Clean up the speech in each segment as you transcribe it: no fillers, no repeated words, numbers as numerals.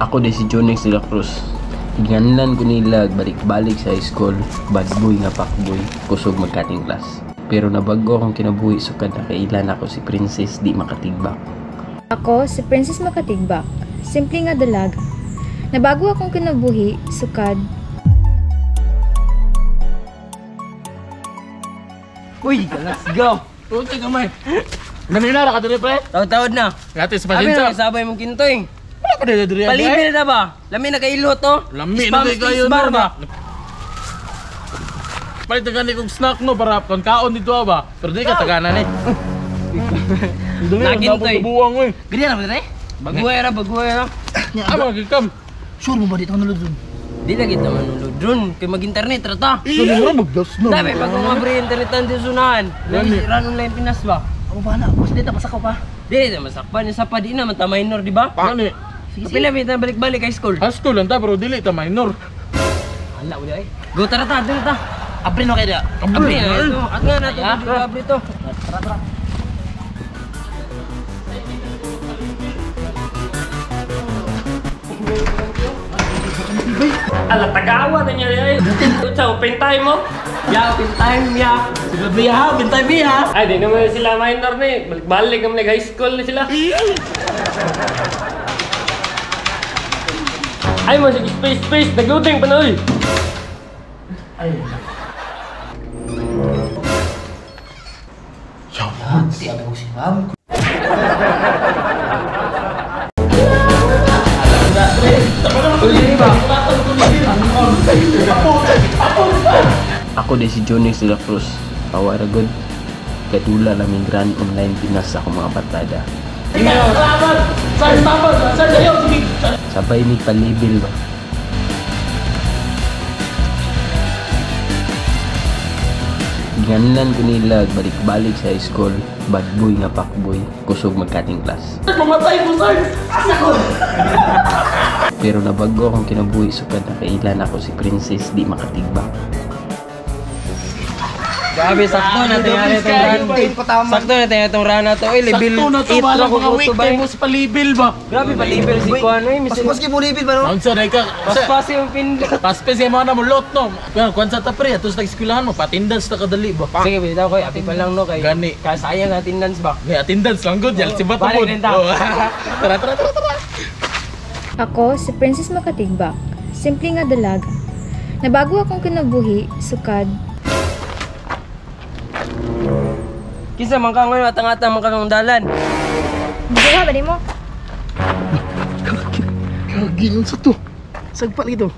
Ako di si Jonix de la Cruz. Ginganlan ko nila balik-balik sa high school, bad boy nga pakboy, kusog magkating class. Pero nabago akong kinabuhi sukad nakailan ako si Princess di Makatigbak. Ako si Princess Makatigbak, simple nga dalaga. Nabago akong kinabuhi sukad Uy, let's go! Puti kamay. Ganina ra ka diri, pre. Tawad-tawad na. Gratis Abi pasensya. na sabay mong kintoy. Wala pa diri diri. Palibil na ba? Lami na kailot to. Lami na Spam kay kayo space bar no ba? Palit na gani kong snack no para kon kaon dito ba. Pero di ka tagana ni. Dili na Nakintoy. buwang oy. Ganyan na ba dire? Baguhay ra, baguhay ra. Ah, mga gikam. Sure mo ba dito ka nulod dun? Di lagi ta manulod dun kay mag-internet ra ta. Dili mo magdas no. Dami pag mga pre internet ang sunahan. Gani. Run online Pinas ba? Ako ba na? Mas dito pasakaw pa. Di na masakpan sa pa di na man ta minor di ba? Gani. Kapila mi ta balik-balik high school. High school lang ta pero dili ta minor. Hala uli ay. Go tara ta, dili ta. Abri no kay da. Abri na ito. At nga nato dito abri to. Tara tara. Ala, tagawa na niya ay. Sa open time mo. Ya, open time ya. Sila biya ha, bintay biya. Ay, di naman sila minor na eh. Balik-balik naman high school na sila. Ay, mo, sige, space, space. Nag-loading pa na, uy. Di abi ko si ma'am. Ako di si Jonix de la Cruz. Pawa ra gud. Kadula naming Grand Online Pinas sa akong mga barkada. Sabay mi palibil ba. Ginganlan ko nila balik-balik sa high school, bad boy nga pakboy, kusog magkating class. Mamatay mo sir. Pero nabago akong kinabuhi sukad nakailan ako si Princess di Makatigbak. Grabe, sakto na tingali itong run. Sakto na tingali itong run na to. Uy, level Sakto na to 8 ra balang ko mga week to ba? kay mo sa palibil ba. Grabe, palibil si Kuan. Uy, misin. Paspas kay bulibid ba no? Unsa day ka? Paspas yung pindot. Paspas kay mo na mo lot no. Pero kwan sa ta pre, ato sa eskwelahan mo patindance ta kadali ba. Sige, bitaw ko. Api pa lang no kay. Gani. Kasayang attendance ba? May attendance lang good, yal si bato Balik mo. din ta. Oh. Tara tara tara tara. Ako si Princess Makatigbak, simple nga dalaga. Nabago akong kinabuhi sukad Kinsa man ka ngayon atang-atang man ka ng dalan. Buha ba nimo? Kagi sa to. Sagpal ito.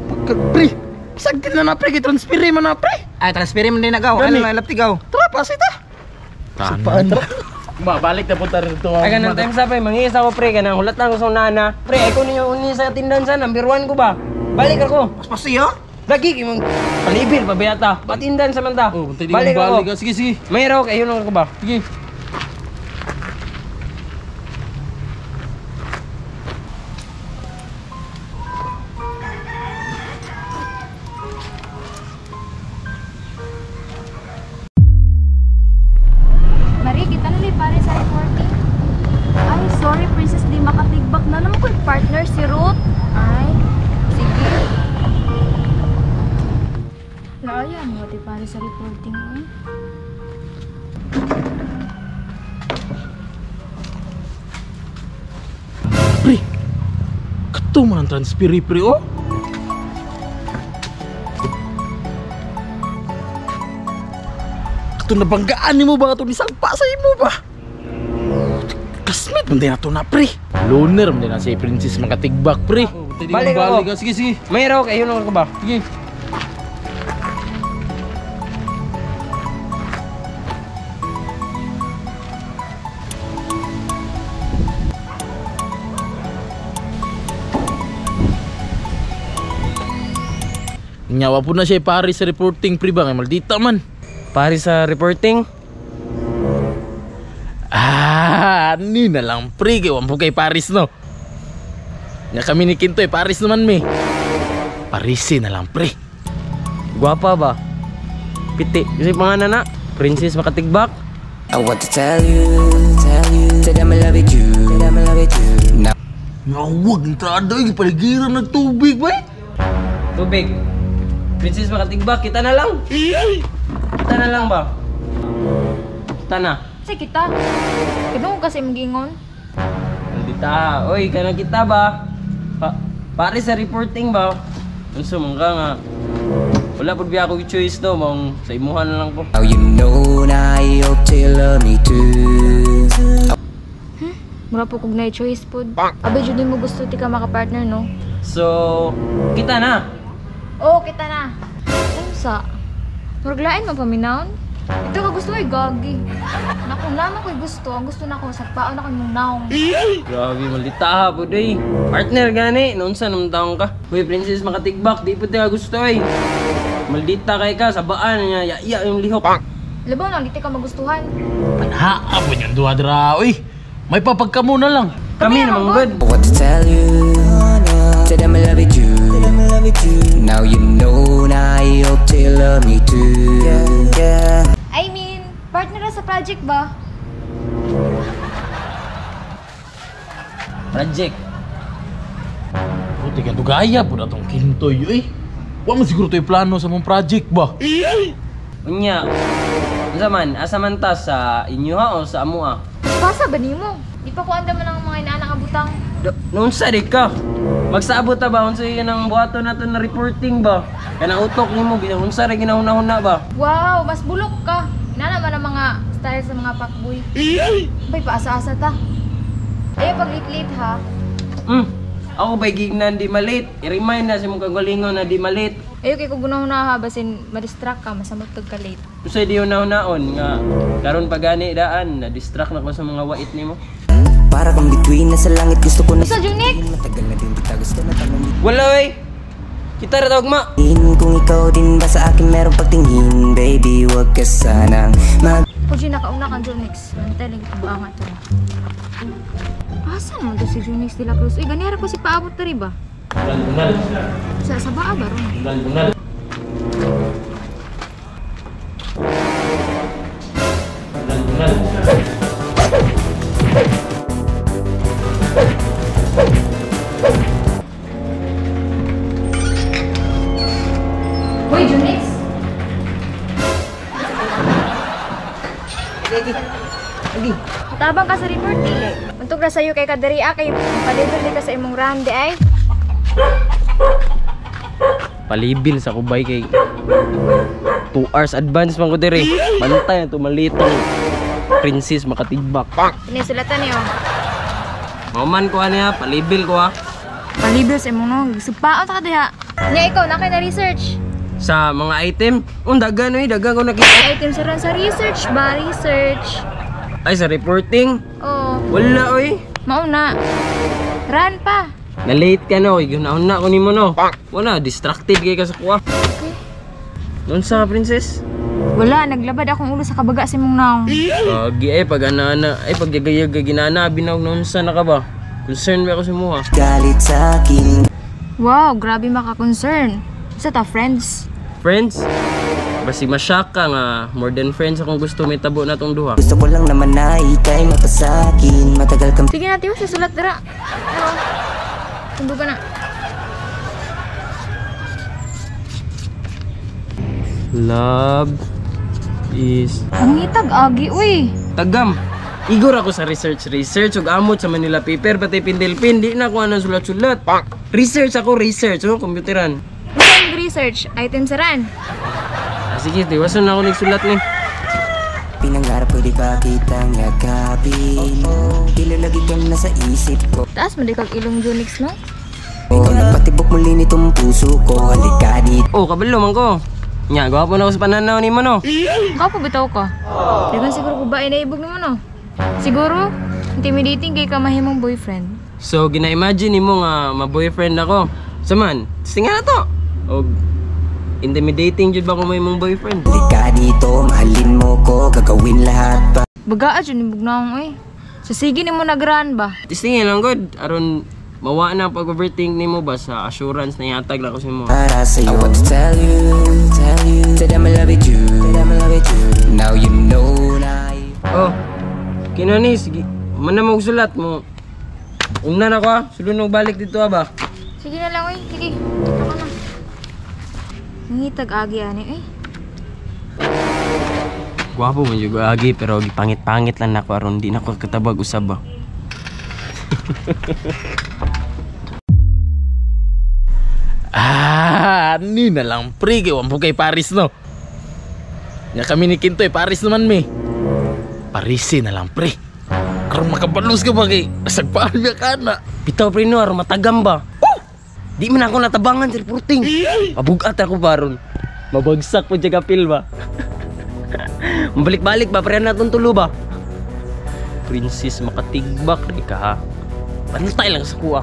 Pagka pre. Sagdil na na pre, kay transfer man na pre. Ay, transfer man din nagaw. Gani. Ano na laptigaw? Tara pasita. Sagpaan. Ma, balik na punta rin to. Ay ganang time sa pre, mangisa ko pre kanang hulat lang ko sa nana. Pre, ay ko ninyo uni sa attendance number 1 ko ba? Balik ako. Paspas siya. Lagi kay mong palibil pa bayata. Patindan sa manta. Oh, balik Balik ako. balik. Sige sige. Mayroon kayo nung ko ba? Sige. Marie, kita na ni pare sa reporting. Ay, sorry Princess, di makatigbak na naman ko yung partner si Ruth. Ay, sige. Layan mo, di pare sa reporting eh. Pre. Kato man ang transfer pre oh. Kato nabanggaan nimo ba kato nisagpa sa imo ba? Kasmit man din ato na pre. Loner man din na si Princess Makatigbak pre. Balik ako. Balik Sige sige. Mayroon kayo nung ko ba? Sige. Nyawa po na siya pare sa reporting pre ba kay maldita man. Pare sa reporting. Ah, ni na lang pre kay wampo kay Paris no. Nya kami ni Kintoy Paris naman mi. Parisi na lang pre. Gwapa ba? Piti. Kasi pangalan na. Princess Makatigbak. I want to tell you that I'm in love with you. Tanawag ng trado, eh. Paligiran ng tubig, ba? Tubig. Princess Makatigbak, kita na lang. Kita na lang ba? Kita na. Sa kita. Kano kasi magingon? Maldita. Oy, kana kita ba? Pare sa reporting ba? Unsa man ka nga? Wala pud biya ako choice no, mong sa imuha na lang ko. Now you know and I hope you love me too. Mura po kog na choice pod. Abay jud mo gusto ti ka makapartner no. So, kita na. Oo, kita na. Unsa? Murag lain man paminawon. Ito ka gusto ay gagi. Naku, naman ko'y gusto. Ang gusto nako sagpaon ako imong naong. Grabe, maldita ha pud eh. Partner gani, noon sa naman taong ka. Uy, Princess Makatigbak, di pud ka gusto eh. Maldita kay ka, sabaan niya, ya yung lihok. Labaw na, di ka magustuhan. Panhaa po niyang duha dra, uy. May papagkamo na lang. Kami naman good. What to tell you? That I'm in love with you. Now you know and I hope you love me too. Yeah. I mean, partner ra sa project ba? Project. Buti ka dugaya po na tong kintoy, uy. Wa man siguro to'y plano sa mong project ba? Unya. Unsa man, asa man ta sa inyo ha o sa amo ah? Pasa ba nimo? Di pa ko andam man ang mga inaanang abutang. Noon sa di ka. Magsaabot ta ba unsa yun ang buhaton nato na reporting ba? Kanang utok nimo bisan unsa ra ginahuna-huna ba? Wow, mas bulok ka. Inana man ang mga style sa mga pakboy. Bay, paasa-asa ta. Ayaw pag late-late ha. Ako ba'y gignan di malit? I-remind na sa imong kagalingon na di malit. Ayaw kay kung gunahuna ha, basin ma-distract ka, masamot kag ka late. Unsay di hunahon nga karon pa gani daan na distract na ko sa mga wait nimo. Para kang bituin na sa langit gusto ko na Sa Junik! Matagal na din kita gusto na tanong Wala oy. Kita ra tawag ma. Kung ikaw din ba sa akin meron pagtingin. Baby, wag ka sanang mag Puji, nakauna kang Junix. Mantaling ko ba nga to? Asa naman to si Junix de la Cruz? Uy, ganihara ko si paabot tari ba? Bunal, Sa baa ba ron? bunal, bunal. Bunal, bunal. Uy, Junix! Lagi. Tabang ka sa report, dili. Untog ra sayo kay kadari ah, kay palibel di ka sa imong rande ay. Palibil sa kubay kay 2 hours advance man ko diri. Bantay na tumalitong Princess Makatigbak. Pinisulatan niyo. Mauman ko ani ha, palibil ko ha. Palibel sa imong nong, supaon ta ka diha. Nya ikaw na kay na research. Sa mga item, dagan oy, dagan ko nakita. Item sa ron sa research ba, research. Ay sa reporting, Oh, wala oy. mauna. Run pa. Na late ka no, ginahuna ko nimo no. Wala, distracted kay ka sa kuha. Okay. Noon sa princess? Wala, naglabad akong ulo sa kabaga sa imong naong. Agi ay pag ana ay pag yagayag ginana binawag noon sa na ka ba? Concern ba ako sa muha? galit sa akin. Wow, grabe maka-concern. Isa ta friends. Friends? Basi masyak ka nga more than friends akong gusto may tabo na tong duha. Gusto ko lang naman na ika'y mapasakin. Matagal kang Sige na, tiyo, susulat dira. Ano? Tundo ka na. Love is Ang ngitag, agi, uy. tagam. Igor ako sa research research ug amot sa Manila paper pati pindilpin di na ko anong sulat-sulat. Research ako research oh computeran. Unsa ang research? Item sa ran. Ah, sige, tiwason na ako nagsulat ni. Pinangarap pwede ba kitang yakapin? Tila lagi kang nasa isip ko. Taas man di kag ilong Junix, no? Ikaw nagpatibok muli nitong puso ko. Halika dito. Oh, kabalo man ko. Nya, gwapo na ako sa pananaw nimo no. Kapo bitaw ka. Dagan siguro ko ba inaibog nimo no? Siguro intimidating kay ka mahimong boyfriend. So, gina-imagine nimo nga ma-boyfriend ako. Saman, tinga na to. Og intimidating jud ba ko may imong boyfriend? Halika dito, mahalin mo ko. Gagawin lahat pa. Bagaa jud nibog naong oy. Sa sige nimo nagran ba? Tistingin lang god aron mawa na ang pag-overthink nimo ba sa assurance na ihatag lang ko sa imo. Para sa'yo. I want to tell you that I'm in love with you. That I'm in love with you. Now you know na Oh, kinani sige, man na magsulat mo. Una na ko ah. Sulod balik dito ah ba. Sige na lang, oy. Sige. Ako na. Nangitag agi ani, eh. Gwapo man jud agi pero gipangit-pangit lang nako aron di nako katabag usab ba. Ah, ni na lang pre kay wa kay Paris no. Nya kami ni Kintoy Paris naman mi. Parisi na lang pre. Karon makabalos ka ba kay sagpaan niya ka na. Bitaw pre no aron matagam ba. Oh! Di man ako natabangan sa reporting. Mabugat ako baron. Mabagsak po dyan kapil ba. Mabalik-balik ba pre na itong tulo ba. Princess makatigbak rin ka ha. Bantay lang sa kuha.